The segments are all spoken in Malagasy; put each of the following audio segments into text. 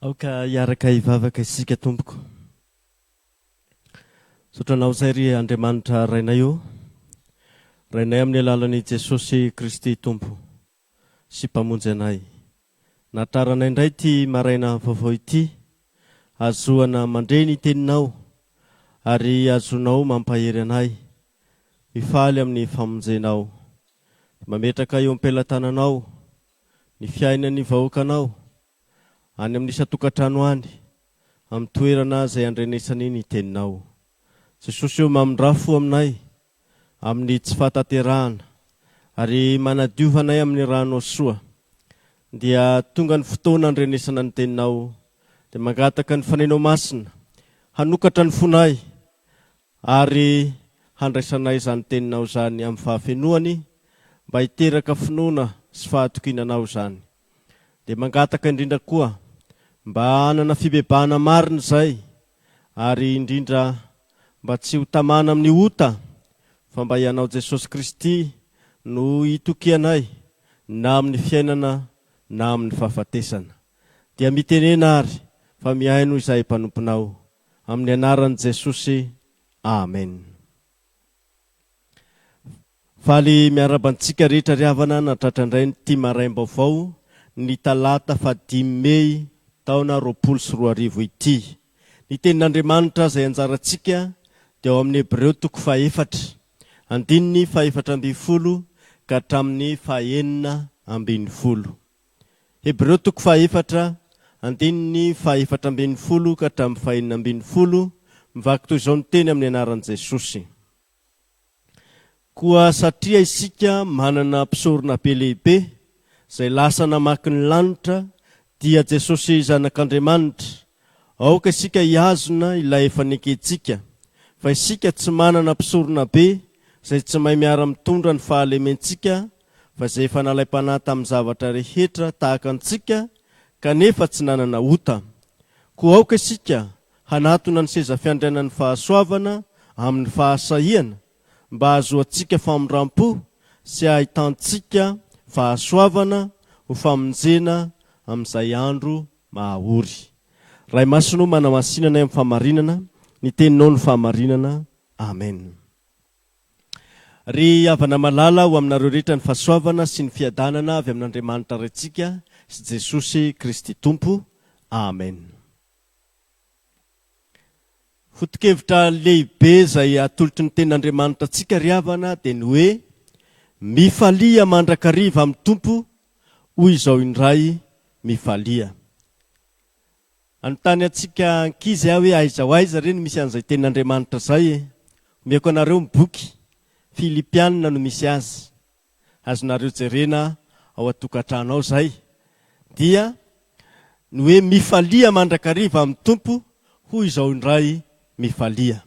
Aoka hiaraka hivavaka isika tompoko. Misaotra anao izay ry Andriamanitra Rainay o. Rainay amin'ny alalan'i Jesosy Kristy Tompo sy Mpamonjy anay. Nahatraranay indray ity maraina vaovao ity, ahazoana mandre ny Teninao ary ahazoanao mampahery anay, mifaly amin'ny famonjenao. Mametraka eo am-pelatananao ny fiainan'ny vahoakanao any amin'ny isan-tokantrano any, amin'ny toerana izay andrenesany ny Teninao. Jesosy ô, mamindrà fo aminay amin'ny tsy fahatanterahana, ary manadiova anay amin'ny Rànao soa. Dia tonga ny fotoana andrenesana ny Teninao, dia mangataka ny Fanahinao Masina hanokatra ny fonay ary handraisanay izany Teninao izany amin'ny fahafenoany, mba hiteraka finoana sy fahatokiana Anao izany. Dia mangataka indrindra koa mba hanana fibebahana marina izay ary indrindra mba tsy ho tamana amin'ny ota fa mba Ianao Jesosy Kristy no hitokianay na amin'ny fiainana na amin'ny fahafatesana. Dia mitenena ary fa mihaino izahay mpanomponao. Amin'ny anaran'i Jesosy. Amen. Faly miarahaba antsika rehetra ry havana nahatratra indray ny ity maraim-baovao ny talata faha dimy mey taona 2020 ity. Ny tenin'Andriamanitra izay anjarantsika dia ao amin'ny Hebreo toko faha efatra, andininy faha 14 ka hatramin'ny faha 16. Hebreo toko faha efatra, andininy faha 14 ka hatramin'ny faha 16, mivaky toy izao ny teny amin'ny anaran'i Jesosy. Koa satria isika manana Mpisoronabe lehibe, izay lasa namaky ny lanitra, dia Jesosy Zanak'Andriamanitra, aoka isika hihazona ilay efa nekentsika, fa isika tsy manana Mpisoronabe izay tsy mahay miara-mitondra ny fahalementsika, fa izay efa nalaim-panahy tamin'ny zavatra rehetra tahaka antsika, kanefa tsy nanana ota. Koa aoka isika hanatona ny seza fiandrianan'ny fahasoavana amin'ny fahasahiana mba hahazoantsika famindram-po sy hahitantsika fahasoavana ho famonjena amin'izay andro mahaory. Ray Masina o, manamasina anay amin'ny fahamarinana, ny Teninao no fahamarinana. Amen. Ry havana malala, ho aminareo rehetra ny fahasoavana sy ny fiadanana avy amin'Andriamanitra Raintsika sy Jesosy Kristy Tompo. Amen. Foto-kevitra lehibe izay atolotry ny Tenin'Andriamanitra antsika ry havana dia ny hoe, Mifalia mandrakariva amin'ny Tompo, hoy izao indray, mifalia. Hanontany antsika ankizy aho hoe aiza ho aiza re no misy an'izay Tenin'Andriamanitra izay e? Omeko anareo ny boky, Filipiana no misy azy. Azonareo jerena ao an-tokantrano ao izay. Dia ny hoe mifalia mandrakariva amin'ny Tompo, hoy izao indray mifalia.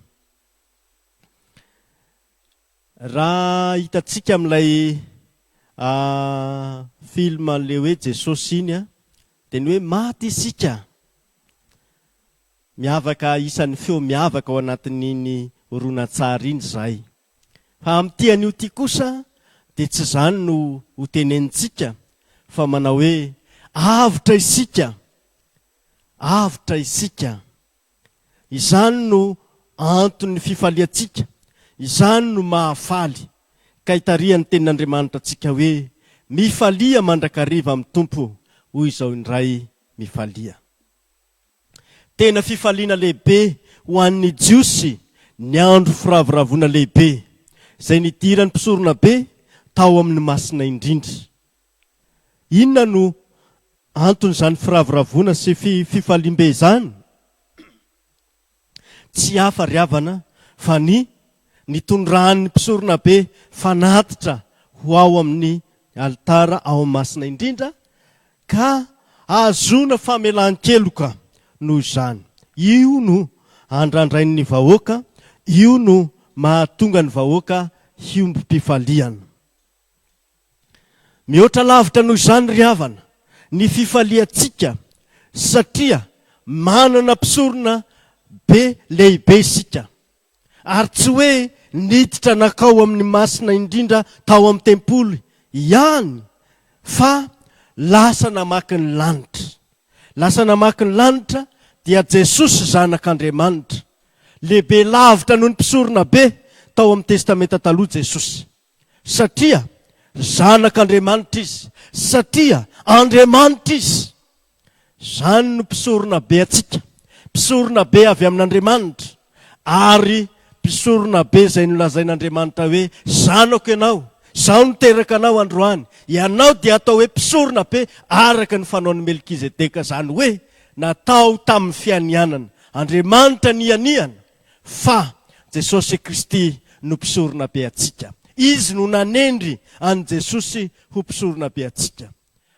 Raha hitantsika amin'ilay film an'ilay hoe Jesosy iny dia ny hoe maty isika. Miavaka isan'ny feo miavaka ao anatin'iny horonantsary iny izay. Fa amin'ity anio ity kosa dia tsy izany no ho tenenintsika fa manao hoe avotra isika, avotra isika. Izany no anton'ny fifaliantsika, izany no mahafaly ka itarihan'ny tenin'Andriamanitra antsika hoe mifalia mandrakariva amin'ny Tompo, hoy izao indray mifalia. Tena fifaliana lehibe ho an'ny Jiosy ny andro firavoravoana lehibe, izay nidiran'ny mpisoronabe tao amin'ny Masina Indrindra. Inona no anton'izany firavoravoana sy fifaliam-be izany? Tsy hafa ry havana fa ny nitondran'ny mpisoronabe fanatitra ho ao amin'ny alitara ao amin'ny Masina Indrindra ka hahazoana famelan-keloka noho izany. Io no andrandrain'ny vahoaka, io no mahatonga ny vahoaka hiombom-pifaliana. Mihoatra lavitra noho izany ry havana ny fifaliantsika satria manana mpisorona be lehibe isika. Ary tsy hoe niditra nankao amin'ny Masina Indrindra tao amin'ny tempoly ihany fa lasa namaky ny lanitra. lasa namaky ny lanitra dia Jesosy Zanak'Andriamanitra. Lehibe lavitra noho ny mpisoronabe tao amin'ny Testamenta Taloha Jesosy. Satria Zanak'Andriamanitra Izy. Satria Andriamanitra Izy. Izany no mpisoronabe antsika. Mpisoronabe avy amin'Andriamanitra. Ary mpisoronabe izay nolazain'Andriamanitra hoe, Zanako ianao, Izaho niteraka anao androany. Ianao dia atao hoe mpisoronabe araka ny fanaon'i Melkizedeka, izany hoe natao tamin'ny fianianana. Andriamanitra nianiana fa Jesosy Kristy no mpisoronabe antsika. Izy no nanendry an'i Jesosy ho mpisoronabe antsika.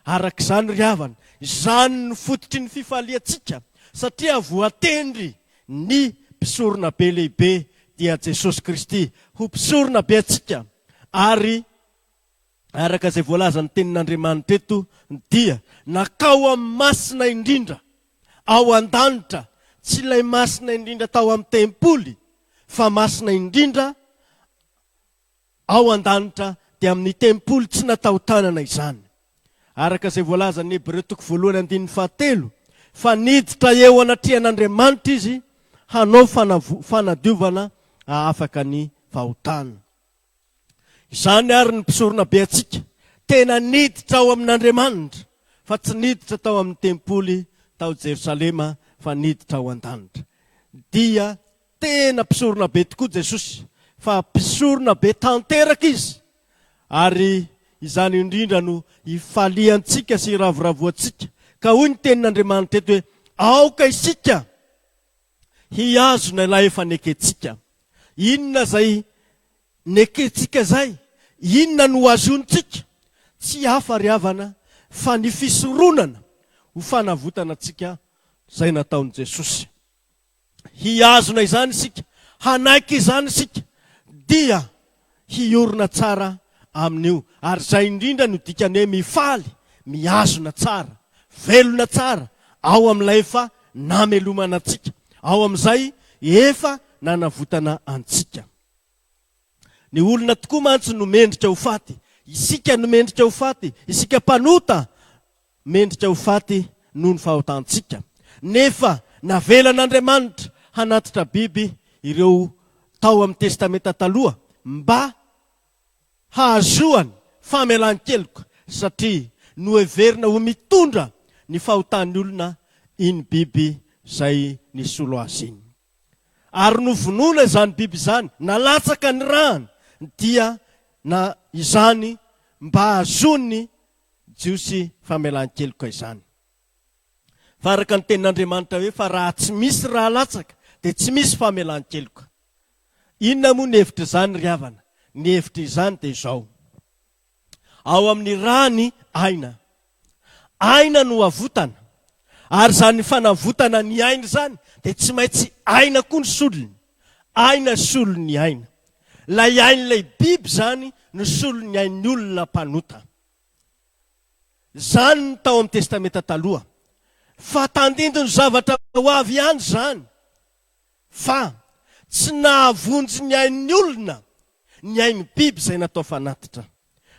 Araka izany ry havana, izany no fototry ny fifaliantsika satria voatendry ny Mpisoronabe lehibe dia Jesosy Kristy ho Mpisoronabe antsika ary araka izay voalazan'ny Tenin'Andriamanitra eto dia nakao amin'ny Masina Indrindra ao an-danitra, tsy ilay Masina Indrindra tao amin'ny tempoly fa Masina Indrindra ao an-danitra dia amin'ny tempoly tsy natao tanana izany. Araka izay voalazan'ny Hebreo toko voalohany andininy fahatelo fa niditra eo anatrehan'Andriamanitra izy hanao fanadiovana hahafaka ny fahotana. Izany àry ny mpisoronabe antsika, tena niditra ao amin'Andriamanitra, fa tsy niditra tao amin'ny tempoly tao Jerosalema fa niditra ao an-danitra. Dia Tena mpisoronabe tokoa Jesosy, fa mpisoronabe tanteraka Izy, ary izany indrindra no ifaliantsika sy iravoravoantsika. Ka hoy ny Tenin'Andriamanitra eto hoe, Aoka isika hihazona ilay efa nekentsika. Inona izay nekentsika izay? Inona no azontsika? Tsy hafa ry havana fa ny fisoronana ho fanavotana antsika izay nataon'i Jesosy. Hihazona izany isika, hanaiky izany isika, dia hiorina tsara amin'io. Ary izay indrindra no dikan'ny hoe mifaly, mihazona tsara, velona tsara ao amin'ilay efa namelomana antsika, ao amin'izay efa nanavotana antsika. Ny olona tokoa mantsy no mendrika ho faty. Isika no mendrika ho faty, isika mpanota mendrika ho faty noho ny fahotantsika. Nefa navelan'Andriamanitra hanatitra biby ireo tao amin'ny Testamenta Taloha mba hahazoany famelan-keloka, satria noheverina ho mitondra ny fahotan'ny olona iny biby izay nisolo azy iny. Ary novonoina izany biby izany, nalatsaka ny rany, dia na izany mba hahazoan'ny Jiosy famelan-keloka izany. Fa araka ny tenin'Andriamanitra hoe fa raha tsy misy rà latsaka dia tsy misy famelan-keloka. Inona moa ny hevitr'izany ry havana? Ny hevitr'izany dia izao, ao amin'ny rà ny aina. Aina no avotana. Ary izany fanavotana ny aina izany dia tsy maintsy aina koa ny solony. Aina solon'ny aina. Ilay ain'ilay biby izany no solon'ny ain'ny olona mpanota. Izany no tao amin'ny Testamenta Taloha. Fa tandindon'ny zavatra ho avy ihany izany. Fa tsy nahavonjy ny ain'ny olona ny ain'ny biby izay natao fanatitra.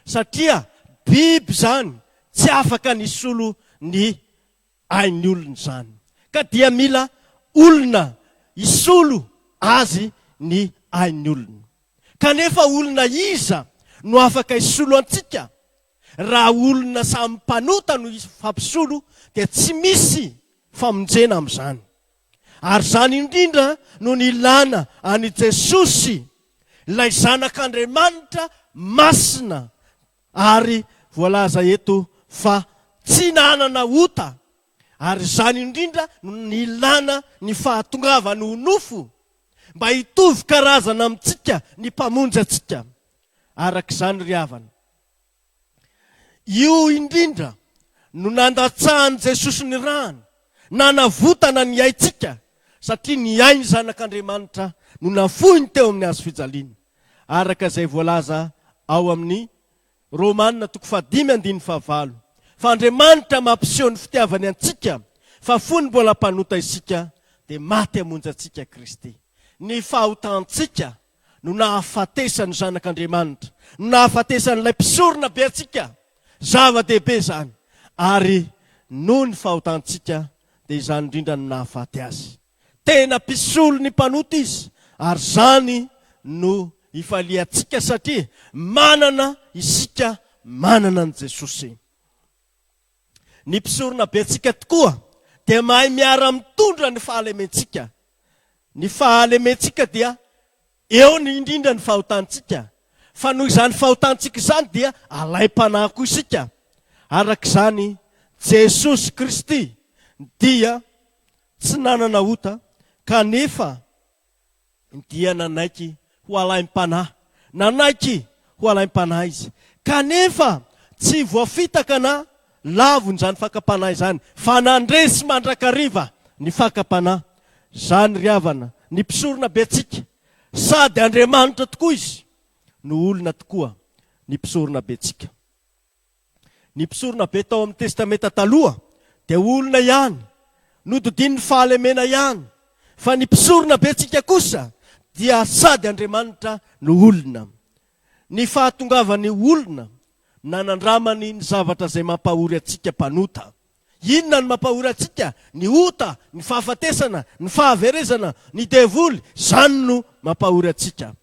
Satria biby izany tsy afaka nisolo ny ain'ny olona izany. Ka dia mila olona hisolo azy ny ain'ny olona. Kanefa olona iza no afaka hisolo antsika? Raha olona samy mpanota no hifampisolo dia tsy misy famonjena amin'izany. Ary izany indrindra no nilana an'i Jesosy, ilay Zanak'Andriamanitra masina, ary voalaza eto fa tsy nanana ota, ary izany indrindra no nilana ny fahatongavany ho nofo, mba hitovy karazana amintsika ny Mpamonjy antsika. Araka izany ry havana, io indrindra no nandatsahan'i Jesosy ny rany, nanavotana ny aintsika, satria ny ain'ny Zanak'Andriamanitra no nafoiny teo amin'ny hazo fijaliana, araka izay voalaza ao amin'ny Romana toko fahadimy andininy fahavalo, fa Andriamanitra mampiseho ny fitiavany antsika, fa fony mbola mpanota isika, dia maty hamonjy antsika Kristy. Ny fahotantsika no nahafatesan'ny Zanak'Andriamanitra, no nahafatesan'ilay Mpisorona be antsika. Zava-dehibe izany. Ary noho ny fahotantsika dia izany indrindra no nahafaty Azy. Tena mpisolo ny mpanota Izy ary izany no ifaliantsika satria manana isika manana an'i Jesosy. Ny mpisoronabentsika tokoa dia mahay miara-mitondra ny fahalementsika. Ny fahalementsika dia eo ny indrindra ny fahotantsika. Fa noho izany fahotantsika izany dia alaim-panahy koa isika. Araka izany, Jesosy Kristy dia tsy nanana ota kanefa dia nanaiky ho alaim-panahy. Nanaiky ho alaim-panahy izy. Kanefa tsy voafitaka na lavon'izany fakam-panahy izany, fa nandresy mandrakariva ny fakam-panahy. Izany ry havana, ny mpisorona be antsika, sady Andriamanitra tokoa izy, no olona tokoa ny mpisorona be antsika. Ny mpisoronabe tao amin'ny Testamenta Taloha dia olona ihany, nodidin'ny fahalemena ihany, fa ny mpisoronabentsika kosa dia sady Andriamanitra no olona. Ny fahatongavany ho olona, nanandramany ny zavatra izay mampahory antsika mpanota. Inona no mampahory antsika? Ny ota, ny fahafatesana, ny fahaverezana, ny devoly, izany no mampahory antsika.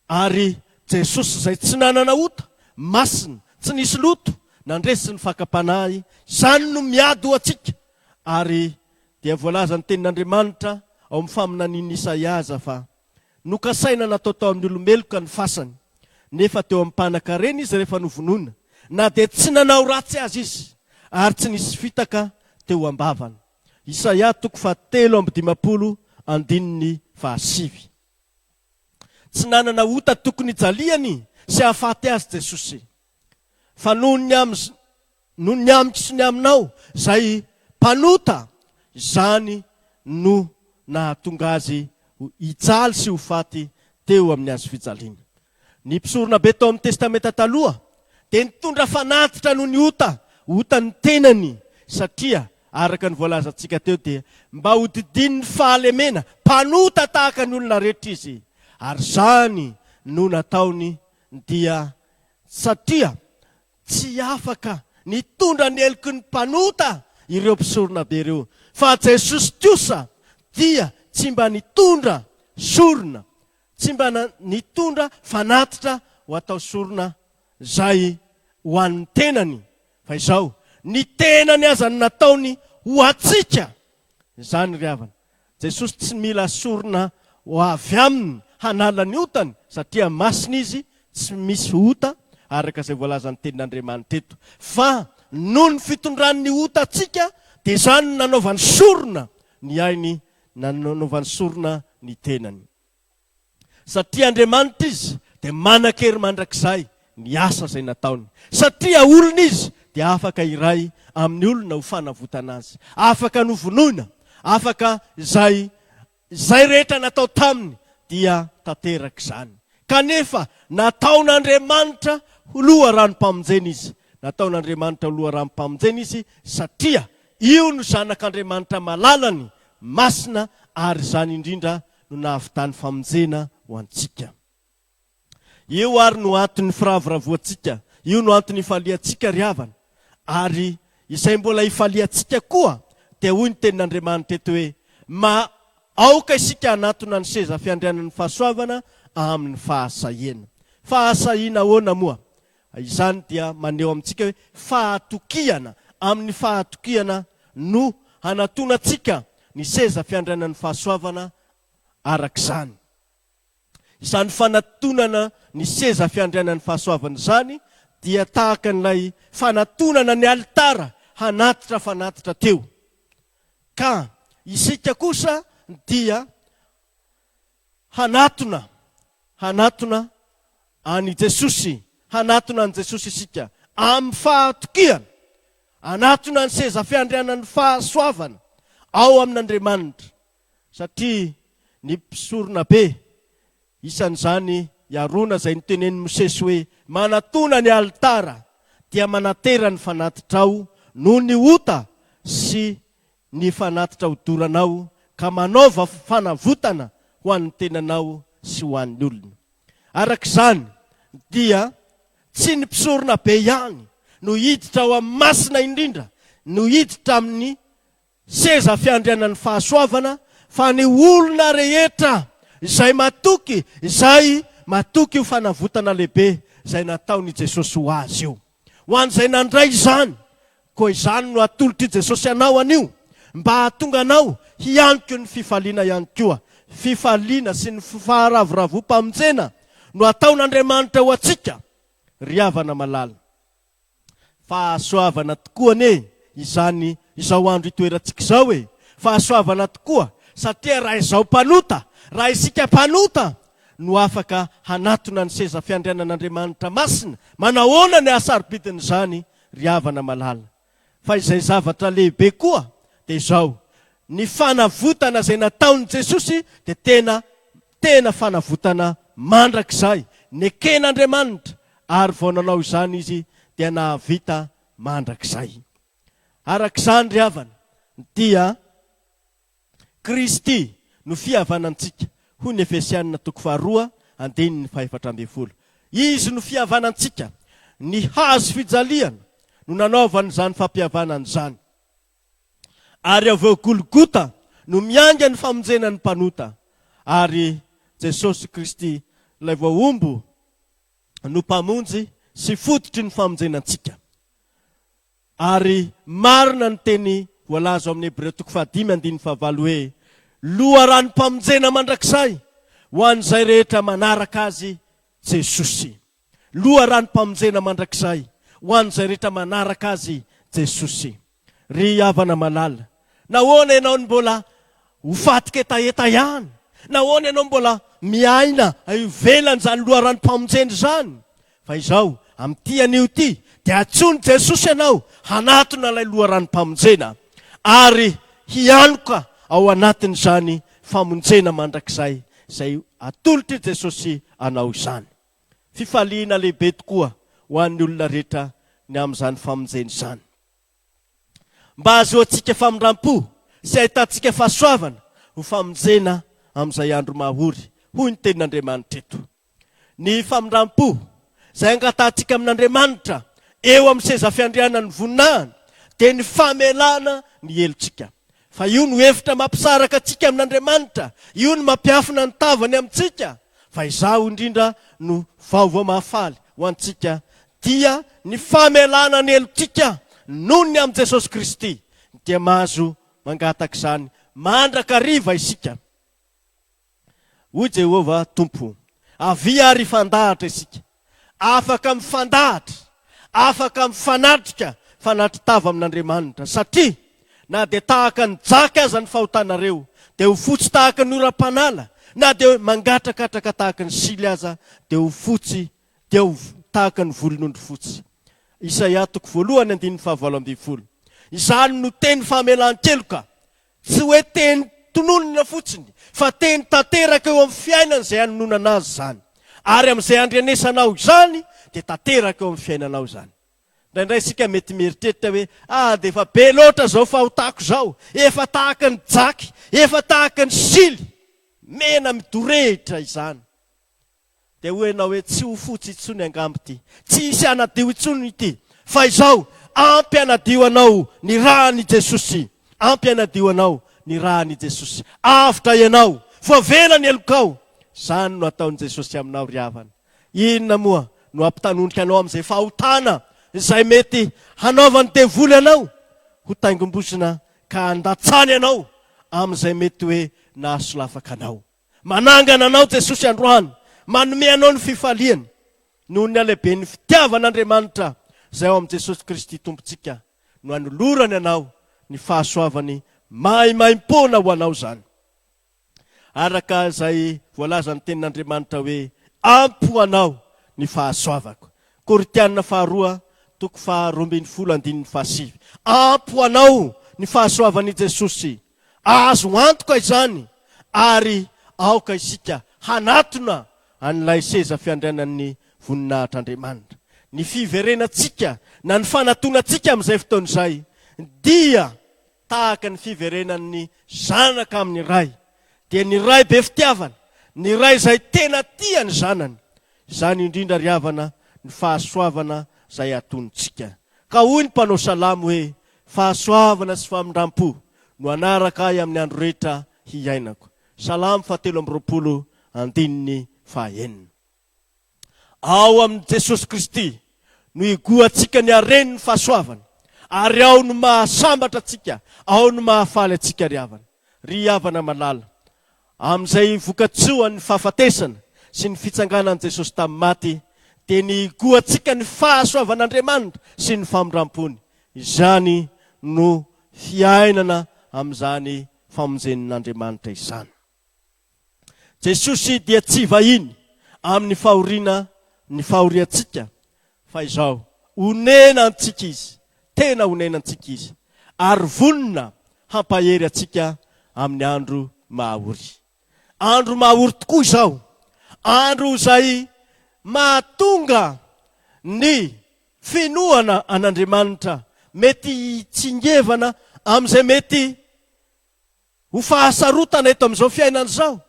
Ary Jesosy izay tsy nanana ota, masina, tsy nisy loto, nandresy ny fakam-panahy, izany no miady ho antsika. Ary dia voalazan'ny Tenin'Andriamanitra ao amin'ny faminanian'i Isaia aza fa, Nokasaina natao tao amin'ny olo-meloka ny fasany, nefa teo amin'ny mpanan-karena izy rehefa novonoina, na dia tsy nanao ratsy aza izy, ary tsy nisy fitaka teo am-bavany. Isaia toko fahatelo amby dimampolo andininy fahasivy. Tsy nanana ota tokony hijaliany sy hahafaty azy Jesosy. Fa noho ny amin'ny noho ny amiko sy ny aminao izay mpanota, izany no nahatonga azy hijaly sy ho faty teo amin'ny hazo fijaliana. Ny mpisoronabe tao amin'ny Testamenta Taloha dia nitondra fanatitra noho ny ota, otan'ny tenany, satria araka ny voalazantsika teo dia mba hodidinin'ny fahalemena, mpanota tahaka ny olona rehetra izy, ary izany no nataony dia satria tsy afaka nitondra ny heloky ny mpanota ireo mpisoronabe ireo, fa Jesosy kosa dia tsy mba nitondra sorona Tsy mba nitondra fanatitra ho atao sorona izay ho an'ny tenany, fa izao, ny tenany aza no nataony ho antsika. Izany ry havana. Jesosy tsy mila sorona ho avy aminy hanala ny otany, satria masina Izy, tsy misy ota, araka izay voalazan'ny Tenin'Andriamanitra eto. Fa noho ny fitondrany ny otantsika, dia izany no nanaovany sorona ny ainy, nanaovany sorona ny tenany. Satria Andriamanitra Izy dia manan-kery mandrakizay ny asa izay nataony. Satria olona Izy dia afaka hiray amin'ny olona ho fanavotana azy. Afaka novonoina, afaka izay izay rehetra natao taminy dia tanteraka izany. Kanefa nataon'Andriamanitra ho loharanom-pamonjena Izy. Nataon'Andriamanitra ho loharanom-pamonjena Izy satria io no Zanak'Andriamanitra malalany, masina ary izany indrindra no nahavitany famonjena ho antsika. Io ary no anton'ny firavoravoantsika, io no antony ifaliantsika ry havana. Ary izay mbola ifaliantsika koa dia hoy ny tenin'Andriamanitra eto hoe, Ma aoka isika hanatona ny seza fiandrianan'ny fahasoavana amin'ny fahasahiana. Fahasahiana ahoana moa? Izany dia maneho amintsika hoe fahatokiana, amin'ny fahatokiana no hanatonantsika ny seza fiandrianan'ny fahasoavana arak'izany. Izany fanatonana ny seza fiandrianan'ny fahasoavana izany dia tahaka an'ilay fanatonana ny alitara hanatitra fanatitra teo. Ka isika kosa dia hanatona, hanatona an'i Jesosy, hanatona an'i Jesosy isika amin'ny fahatokiana, hanatona ny seza fiandrianan'ny fahasoavana ao amin'Andriamanitra, satria ny mpisoronabe, isan'izany i Arona izay notenenin'i Mosesy hoe, Manatona ny alitara, dia manatera ny fanatitrao noho ny ota sy ny fanatitra hodoranao ka manaova fanavotana ho an'ny tenanao sy ho an'ny olona. Araka izany, dia tsy ny mpisoronabe ihany no hiditra ao amin'ny Masina Indrindra. no hiditra amin'ny seza fiandrianan'ny fahasoavana fa ny olona rehetra izay matoky, izay matoky io fanavotana lehibe izay nataon'i Jesosy ho azy io. Ho an'izay nandray izany, koa izany no atolotr'i Jesosy anao anio, mba hahatonga anao hianoka ny fifaliana ihany koa. Fifaliana sy ny faharavoravoam-pamonjena no ataon'Andriamanitra ho antsika, ry havana malala. Fahasoavana tokoa anie izany izao andro itoerantsika izao e! Fahasoavana tokoa satria raha izao mpanota, raha isika mpanota no afaka hanatona ny seza fiandrianan'Andriamanitra masina, manahoana ny hahasarobidin'izany ry havana malala? Fa izay zavatra lehibe koa dia izao, ny fanavotana izay nataon'i Jesosy dia tena tena fanavotana mandrakizay, neken'Andriamanitra ary vao nanao izany Izy dia nahavita mandrakizay. Araka izany ry havana dia Kristy no fihavanantsika, hoy ny Efesiana toko faharoa andininy fahefatra ambin'ny folo. Izy no fihavanantsika. Ny hazo fijaliana no nanaovany izany fampihavanana izany. Ary avy eo Golgota no miainga ny famonjena ny mpanota. Ary Jesosy Kristy ilay voahombo no Mpamonjy sy fototry ny famonjena antsika. Ary marina ny teny voalaza ao amin'ny Hebreo toko fahadimy andininy fahavalo hoe, Loharanom-pamonjena mandrakizay ho an'izay rehetra manaraka Azy Jesosy. Loharanom-pamonjena mandrakizay ho an'izay rehetra manaraka Azy Jesosy. Ry havana malala, nahoana ianao no mbola ho fatin-ketaheta ihany? Nahoana ianao mbola miaina ivelan'izany loharanom-pamonjena izany? Fa izao, amin'ity anio ity, dia antsoin'i Jesosy ianao hanatona ilay loharanom-pamonjena, ary hianoka ao anatin'izany famonjena mandrakizay izay atolotr'i Jesosy anao izany. Fifaliana lehibe tokoa ho an'ny olona rehetra ny amin'izany famonjena izany. Mba hahazoantsika famindram-po sy hahitantsika fahasoavana ho famonjena amin'izay andro mahory, hoy ny Tenin'Andriamanitra eto. Ny famindram-po izay angatahantsika amin'Andriamanitra eo amin'ny seza fiandrianan'ny voninahiny dia ny famelana ny helotsika. Fa io no efitra mampisaraka antsika amin'Andriamanitra, io no mampiafina ny tavany amintsika. Fa izaho indrindra no vaovao mahafaly ho antsika dia ny famelana ny helotsika noho ny amin'i Jesosy Kristy dia mahazo mangataka izany mandrakariva isika. Hoy Jehovah Tompo, Avia ary hifandahatra isika. Afaka mifandahatra, afaka mifanatrika fanatri-tava amin'Andriamanitra, satria na dia tahaka ny jaky aza ny fahotanareo, dia ho fotsy tahaka ny oram-panala, na dia mangatrakatraka tahaka ny sily aza, dia ho fotsy, dia ho tahaka ny volon'ondry fotsy. Isaia toko voalohany andininy fahavalo ambin'ny folo. Izany no teny famelan-keloka Tsy hoe teny tononina fotsiny, fa teny tanteraka eo amin'ny fiainana izay anononana azy izany. Ary amin'izay andrenesanao izany, dia tanteraka eo amin'ny fiainanao izany. Indraindray isika mety mieritreritra hoe, Ah, dia efa be loatra izao fahotako izao, efa tahaka ny jaky, efa tahaka ny sily mena midorehitra izany. Dia hoy ianao hoe, Tsy ho fotsy intsony angamba ity. Tsy hisy hanadio intsony ity. Fa izao, ampy hanadio anao ny ràn'i Jesosy. Ampy hanadio anao ny ràn'i Jesosy. Avotra ianao. Voavela ny helokao. Izany no ataon'i Jesosy aminao ry havana. Inona moa no hampitanondrika anao amin'izay fahotana izay mety hanaovan'ny devoly anao ho taingim-bozona ka handatsany anao amin'izay mety hoe nahasolafaka anao? Manangana anao Jesosy androany, manome anao ny fifaliany noho ny halehiben'ny fitiavan'Andriamanitra izay ao amin'i Jesosy Kristy Tompontsika no anolorany anao ny fahasoavany maimaimpoana ho anao izany. Araka izay voalazan'ny tenin'Andriamanitra hoe ampy ho anao ny fahasoavako. Korintiana faharoa toko faha 12 andininy fahasivy. Ampy ho anao ny fahasoavan'i Jesosy. Azo antoka izany ary aoka isika hanatona an'ilay seza fiandrianan'ny voninahitr'Andriamanitra. Ny fiverenantsika na ny fanatonantsika amin'izay fotoana izay dia tahaka ny fiverenan'ny zanaka amin'ny ray, dia ny ray be fitiavana, ny ray izay tena tia ny zanany. Izany indrindra ry havana ny fahasoavana izay atonontsika. Ka hoy ny mpanao salamo hoe, Fahasoavana sy famindram-po no hanaraka ahy amin'ny andro rehetra hiainako. Salamo fahatelo amby 20 andininy fahaenina. Ao amin'i Jesosy Kristy no igohantsika ny haren'ny fahasoavana, ary ao no mahasambatra antsika, ao no mahafaly antsika ry havana. Ry havana malala, amin'izay vokatsoan'ny fahafatesana sy ny fitsanganan'i Jesosy tamin'ny maty, dia ny higohantsika ny fahasoavan'Andriamanitra sy ny famindrampony. Izany no fiainana amin'izany famonjen'Andriamanitra izany. Jesosy dia tsy vahiny amin'ny fahoriana ny fahoriantsika fa izao, onena antsika Izy, tena onena antsika Izy, ary vonona hampahery antsika amin'ny andro mahaory. Andro mahaory tokoa izao, andro izay mahatonga ny finoana an'Andriamanitra mety hitsingevana amin'izay mety ho fahasarotana eto amin'izao fiainana izao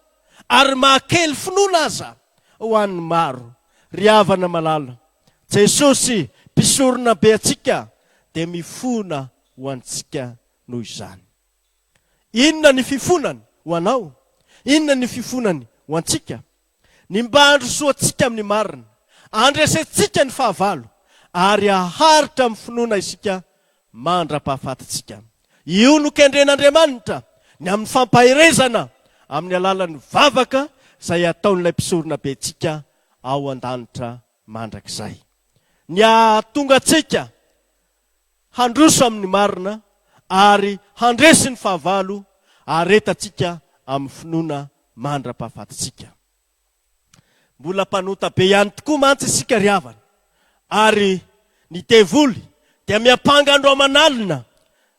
ary mahakely finoana aza ho an'ny maro. Ry havana malala, Jesosy Mpisorona be antsika dia mifona ho antsika noho izany. Inona ny fifonany ho anao? Inona ny fifonany ho antsika? Ny mba handrosoantsika amin'ny marina, handresentsika ny fahavalo, ary haharitra amin'ny finoana isika mandra-pahafatintsika. Io no kendren'Andriamanitra, ny amin'ny fampaherezana amin'ny alalan'ny vavaka izay ataon'ilay Mpisoronabentsika ao an-danitra mandrakizay. Ny hahatonga antsika handroso amin'ny marina ary handresy ny fahavalo aretantsika amin'ny finoana mandra-pahafatintsika. Mbola mpanota be ihany tokoa mantsy isika ry havana, ary ny devoly dia miampanga andro aman'alina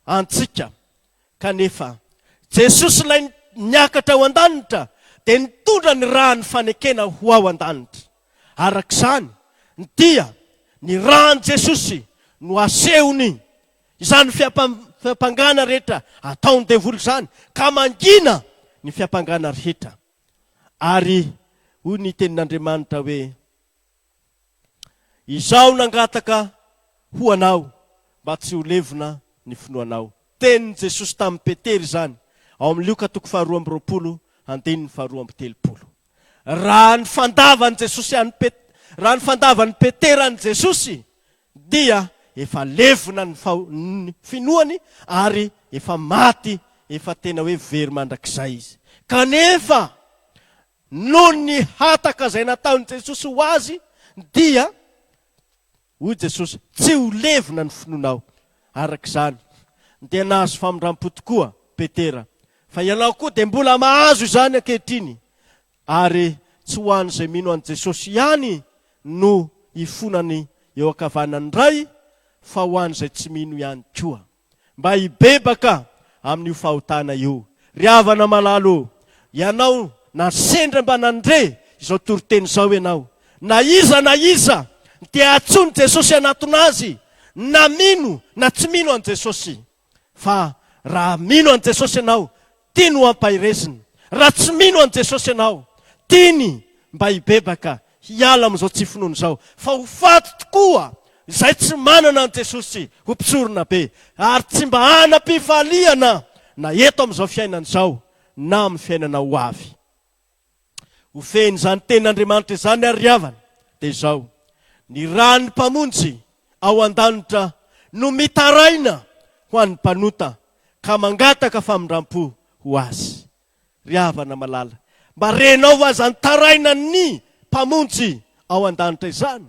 antsika, kanefa Jesosy ilay niakatra ao an-danitra dia nitondra ny ràn'ny fanekena ho ao an-danitra. Araka izany dia ny ràn'i Jesosy no asehony izany fiampangana rehetra ataon'ny devoly izany, ka mangina ny fiampangana rehetra. Ary hoy ny tenin'Andriamanitra hoe, Izaho nangataka ho anao mba tsy ho levona ny finoanao. Tenin'i Jesosy tamin'i Petera izany, ao amin'ny Lioka toko faharoa amby 20 andininy faharoa amby 30. Raha ny fandavan'i Jesosy an'i Pet, raha ny fandavan'i Petera an'i Jesosy dia efa levona ny faho, ny finoany ary efa maty, efa tena hoe very mandrakizay izy. Kanefa noho ny hataka izay nataon'i Jesosy ho azy dia Hoy Jesosy, Tsy ho levona ny finoanao. Araka izany, dia nahazo famindram-po tokoa Petera. Fa ianao koa dia mbola mahazo izany ankehitriny. Ary tsy ho an'izay mino an'i Jesosy ihany no hifonany eo ankavanan'ny Ray, fa ho an'izay tsy mino ihany koa. Mba hibebaka amin'io fahotana io. Ry havana malala ô, ianao na sendra mba nandre izao toriteny izao ianao, na iza na iza dia antsoin'i Jesosy hanatona Azy, na mino na tsy mino an'i Jesosy. Fa raha mino an'i Jesosy ianao, tiany ho ampaherezina. Raha tsy mino an'i Jesosy ianao, tiany mba hibebaka hiala amin'izao tsy finoana izao, fa ho faty tokoa izay tsy manana an'i Jesosy ho mpisorona be, ary tsy mba hanam-pifaliana na eto amin'izao fiainana izao na amin'ny fiainana ho avy. Ho fehin'izany tenin'Andriamanitra izany ary ry havana, dia izao, ny ran'ny Mpamonjy ao an-danitra no mitaraina ho an'ny mpanota ka mangataka famindram-po ho azy. Ry havana malala, mba renao va izany tarainan'ny Mpamonjy ao an-danitra izany?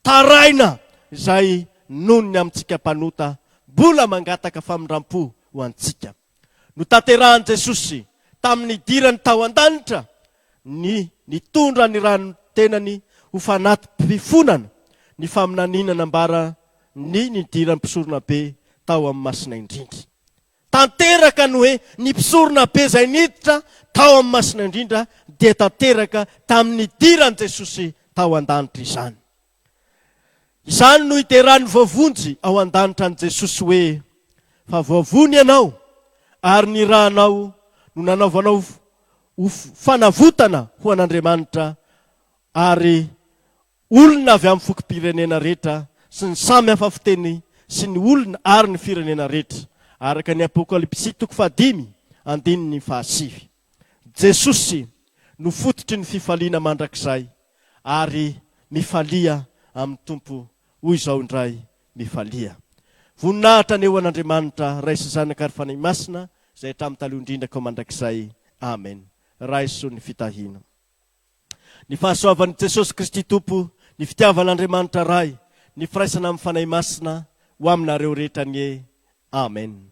Taraina izay noho ny amintsika mpanota mbola mangataka famindram-po ho antsika. Notanterahan'i Jesosy tamin'ny nidirany tao an-danitra ny nitondra ny ran'ny tenany ho fanati-pifonana ny faminaniana nambara ny nidiran'ny mpisoronabe tao amin'ny Masina Indrindra. Tanteraka ny hoe ny mpisoronabe izay niditra tao amin'ny Masina Indrindra dia tanteraka tamin'ny nidiran'i Jesosy tao an-danitra izany. Izany no hideran'ny voavonjy ao an-danitra an'i Jesosy hoe, Fa voavony ianao, ary ny rànao no nanaovanao ho fanavotana ho an'Andriamanitra, ary olona avy amin'ny fokom-pirenena rehetra sy ny samy hafa fiteny sy ny olona ary ny firenena rehetra, araka ny Apokalypsy toko fahadimy andininy fahasivy. Jesosy no fototry ny fifaliana mandrakizay ary mifalia amin'ny Tompo hoy izao indray mifalia. Voninahitra anie ho an'Andriamanitra Ray sy Zanaka ary Fanahy Masina izay hatramin'ny taloha indrindra ka ho mandrakizay. Amen. Raiso ny fitahiana. Ny fahasoavan'i Jesosy Kristy Tompo, ny fitiavan'Andriamanitra Ray, ny firaisana amin'ny Fanahy Masina ho aminareo rehetra anie. Amen.